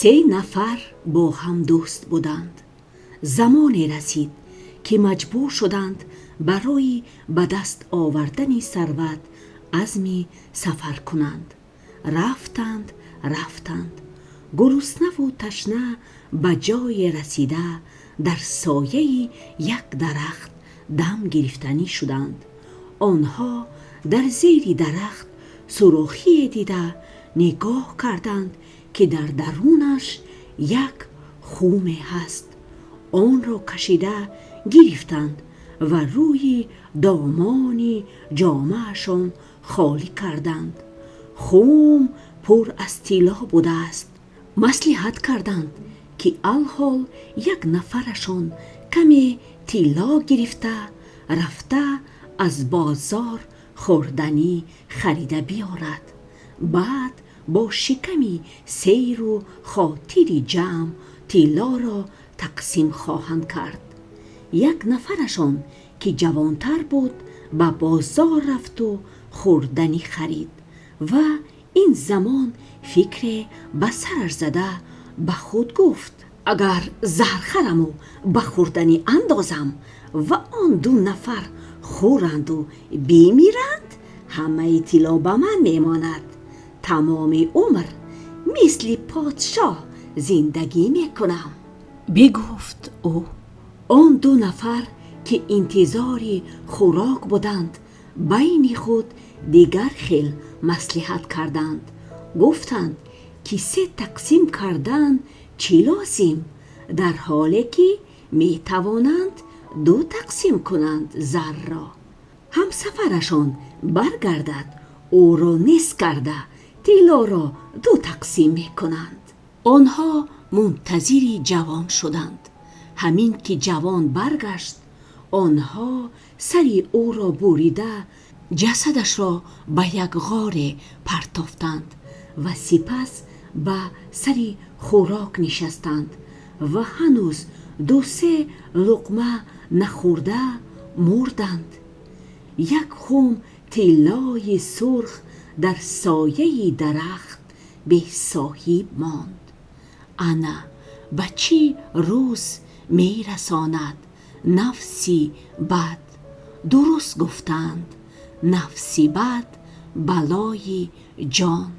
Се нафар бо ҳам дӯст буданд. Замоне расид, ки маҷбур шуданд барои ба даст овардани сарват азми сафар кунанд. Рафтанд, рафтанд, гурусна ва ташна ба ҷое расида, дар сояи як дарахт дам гирифтанӣ шуданд. Онҳо дар зери дарахт сӯрохе дида, нигоҳ карданд, ки дар дарунаш як хум аст. Онро кашида гирифтанд ва рӯи домани ҷомаашон холӣ карданд. Хум пур аз тилло будааст. Маслиҳат карданд, ки ҳол як нафарашон каме тилло гирифта рафта аз бозор хӯрданӣ харида биёрад. Баъд бо шиками сер ва хотири ҷамъ тиллоро тақсим хоҳанд кард. Як нафарашон, ки ҷавонтар буд, ба бозор рафт ва хӯрданӣ харид ва ин замон фикре ба сараш зада, ба худ гуфт: агар заҳр хӯрам ва ба хӯрданӣ андозам ва он ду нафар хӯранд ва бимиранд, ҳама тилло ба ман мемонад. Тамоми умр мисли подшоҳ зиндагӣ мекунам. Бигуфт ӯ. Он ду нафар, ки интизори хӯрок буданд, байни худ дигар хел маслиҳат карданд. Гуфтанд, ки се тақсим кардан чӣ лозим, дар ҳоле ки метавонанд ду тақсим кунанд зарро. Ҳамсафарашон баргардад, ӯро низ карда тиллоро ду тақсим мекунанд. Онҳо мунтазири ҷавон шуданд. Ҳамин ки ҷавон баргашт, онҳо сари ӯро бурида, ҷасадашро ба як ғор партофтанд ва сипас ба сари хӯрок нишастанд ва ҳанӯз ду-се луқма нахӯрда мурданд. Як хум тиллои сурх дар сояи дарахт бесоҳиб монд. Ана ба чӣ рӯз мерасонад нафси бад. Дуруст гуфтанд: нафси бад балои ҷон.